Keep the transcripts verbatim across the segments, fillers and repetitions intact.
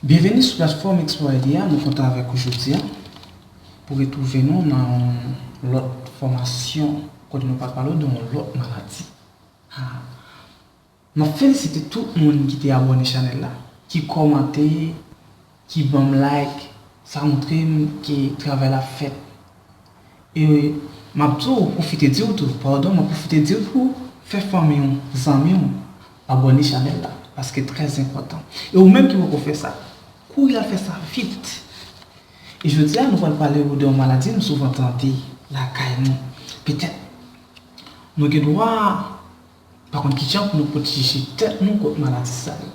Byenveni sou platfòm Explore Idea. Nou kontan avèk ou jodi a pou retwouve nou nan yon lòt fòmasyon kote nou pral pale w de yon lòt maladi. Ah. M ap felisite tout moun ki te abòne chanèl la, ki kòmante, ki ban m like. Sa montre m ke travay la fèt. E m ap di w, pwofite di w tou, padon, m ap pwofite di w pou fè fanmi w, zanmi w, abòne chanèl la, paske trè enpòtan. E ou menm ki poko fè sa, kouri al fè sa vit. E jodi a, nou pral pale w de yon maladi nou souvan tande lakay nou. Petèt, nou gen dwa pa konn kijan pou nou pwoteje tèt nou kont maladi sa yo.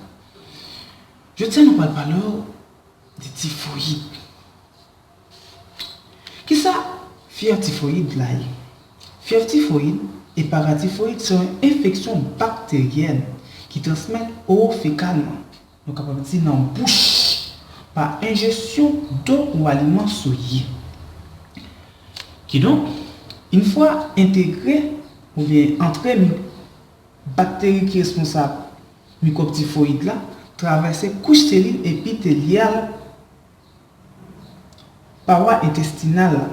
Jodi a, nou pral pale w de tifoyid. Kisa fyèv tifoyid la ye? Fyèv tifoyid e paratifoyid se yon enfeksyon bakteryèn ki transmèt orofekalman, nou kapab di nan bouch, pa enjesyon do ou aliman souye. Kidonk, yon fwa entegre oubyen antre mi-, bakteri ki responsab mikwòb tifoyid la travèse kouch selil epitelyal pawa entestinal la,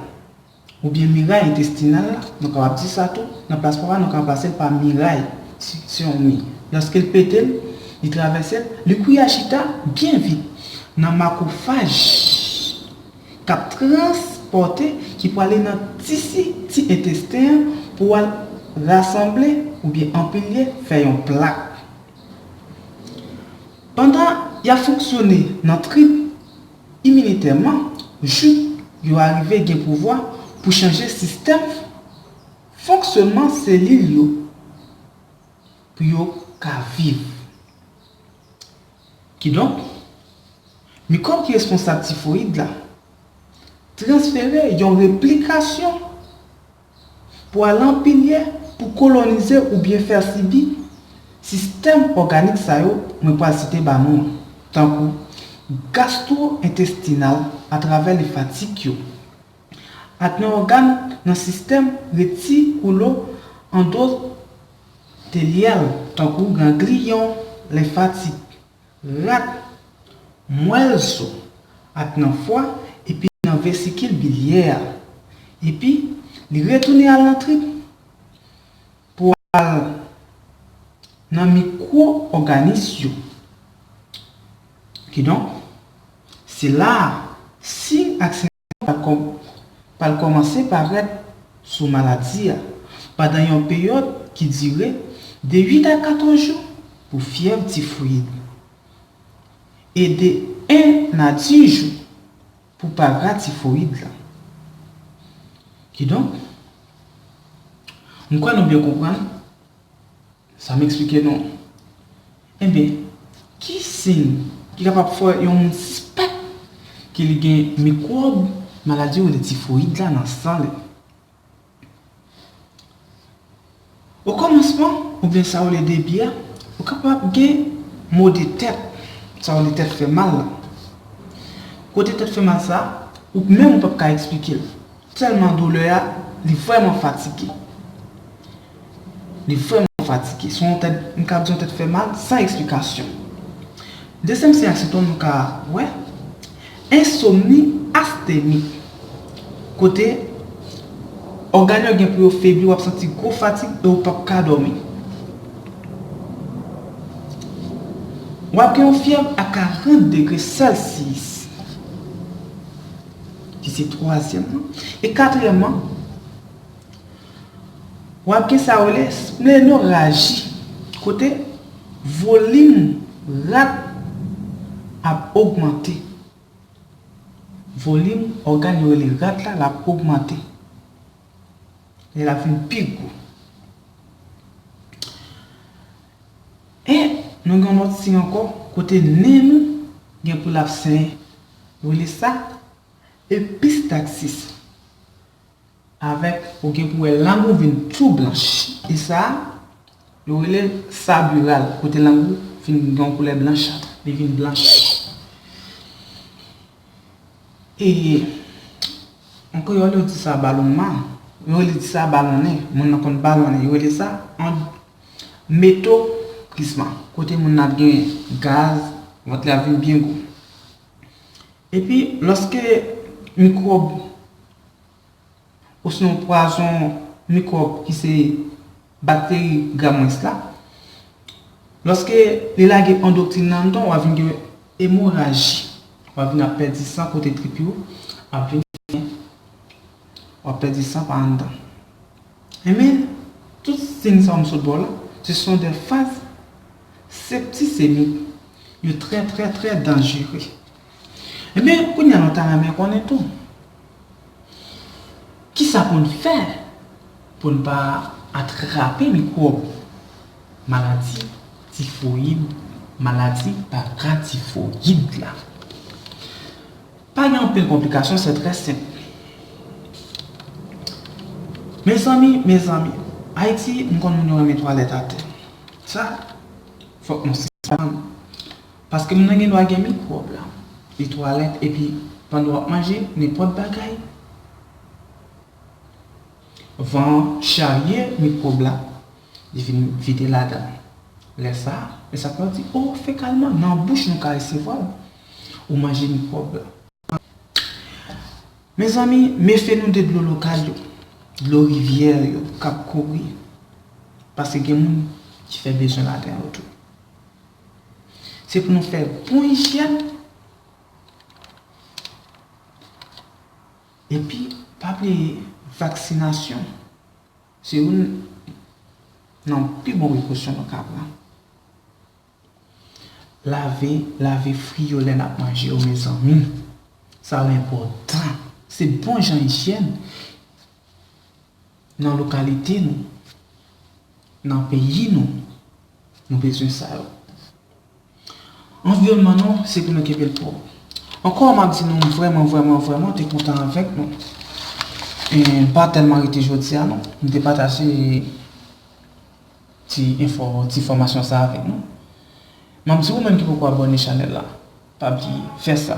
oubyen miray entestinal la, nou kapab di sa tou, nan plas pawa, nou kapab pase l pa miray, si, si yon mi. Lòske l pete l, li travèse l, li kouri al chita byen vit nan makwofaj k ap transpòte, ki prale nan tisi ti entesten an pou al rasanble oubyen anpilye, fè yon plak. Pandan y ap fonksyone nan trip iminitèman, jouk yo arive gen pouvwa pou chanje sistèm fonksyonman selil yo pou yo ka viv. Kidonk, mikwòb ki responsab tifoyid la transfere yon replikasyon pou al anpilye pou kolonize oubyen fè sibi sistèm òganik sa yo mwen pral site ba nou an, tankou gastwoentestinal atravè lenfatik yo, ak nan ògàn nan sistèm retikulo-andotelyal, tankou gangliyon lenfatik, rat, mwèl zo, ak nan fwa, epi nan vesikil bilyè a. Epi, li retounen al nan trip pou al nan mikwo-òganis yo. Kidonk, se la a, siy ak sentòm pral kòm-, pral kòmanse parèt sou maladi a pandan yon peryòd ki dire de uit a katòz jou pou fyèv tifoyid e de en a dis jou pou paratifoyid la. Kidonk, m kwè nou byen konprann sa m eksplike nou. Enben, ki siy ki kapab fè yon moun sispèk ke li gen mikwòb maladi yo rele tifoyid la nan san li? Okòmansman, oubyen sa yo rele debi a, ou kapab gen mo de tèt, sa yo rele tèt fè mal la. Kote tèt fè mal sa, ou menm ou p ap ka eksplike l. Tèlman doulè a, li vrèman fatige. Li vrèman fatige. Se yon tèt, m ka di yon tèt fè mal san eksplikasyon. Dezyèm siy ak sentòm nou ka wè, ensomni astemik. Kote ògàn yo gen pou yo febli, w ap santi gwo fatig e w p ap ka dòmi. W ap gen yon fyèv a karant degre Celsius, ki se twazyèm nan. E katriyèmman, w ap gen sa yo rele splenoraji, kote volim rat ap ogmante. Volim ògàn yo rele rat la, l ap ogmante. Lè l ap vin pi gwo. E nou gen yon lòt siy ankò, kote nen nou gen pou l ap senyen. Yo rele sa epistaksis. Avèk, ou gen pou wè lang ou vin tou blanch. E sa, yo rele sabiral, kote lang ou vin gen yon koulè blanch, li vin blanch. E an kreyòl, yo di sa balonman, yo rele di sa balonnen, moun nan konn balonnen, yo rele sa an metoprizma, kote moun nan ap gen gaz, vant li ap vin byen gwo. Epi, lòske mikwòb, osinon pwazon mikwòb ki se bakteri gramwens la, lòske li lage andoktin nan anndan, w ap vin gen emoraji. W ap vin ap pèdi san kote trip yo, w ap vin, w ap pèdi san pa anndan. Enben, tout siy sa yo m sot ba w la, ce sont des phases septicémiques. Yo trè, trè, trè danjere. Enben, kounye a nou ta renmen konnen tou. Kisa pou n fè pou n pa atrape mikwòb maladi tifoyid, maladi paratifoyid la? Pa gen anpil konplikasyon, se trè senp. Mezanmi, mezanmi, Ayiti, m konn moun yo renmen twalèt atè. Sa, fòk nou sispann. Paske moun nan gen dwa gen mikwòb la. Li twalèt epi pandan w ap manje, nenpòt bagay. Van charye mikwòb la, li vin vide ladan. Lè sa a, e sa k fè yo di, o, fekalman, nan bouch nou ka resevwa l. Ou manje mikwòb la. Mezanmi, mefe nou de dlo lokal yo, dlo rivyè yo k ap kouri, paske gen moun ki fè bezwen ladan yo tou. Se pou nou fè bon ijyèn, epi pa bliye vaksinasyon. Se youn nan pi bon prekosyon nou ka pran. Lave, lave fwi yo lè n ap manje yo, mezanmi. Sa yo enpòtan. Se bon jan ijyèn nan lokalite nou, nan peyi nou. Nou bezwen sa yo. Anviwònman nou, se pou nou kenbe l pwòp. Ankò, m ap di nou, m vrèman, vrèman, vrèman te kontan avèk nou. E m pa tèlman rete jodi a, non. M te pataje ti enfo, ti fòmasyon sa avèk nou. M ap di ou menm ki poko abòne chanèl la, pa bliye, fè sa.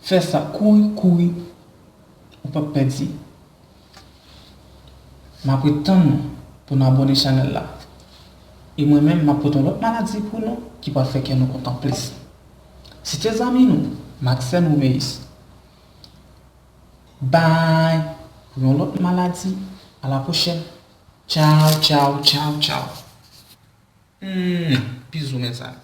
Fè sa, kouri, kouri. Ou p ap pèdi. M ap ret tann nou pou n abòne chanèl la. E mwen menm, m ap pote yon lòt maladi pou nou ki pral fè kè nou kontan plis. Se te zanmi nou, Maxène Roméus. Bye! Pou yon lòt maladi. A la pwochèn. Tchaw, tchaw, tchaw, tchaw. Hmm, bizou, mezanmi.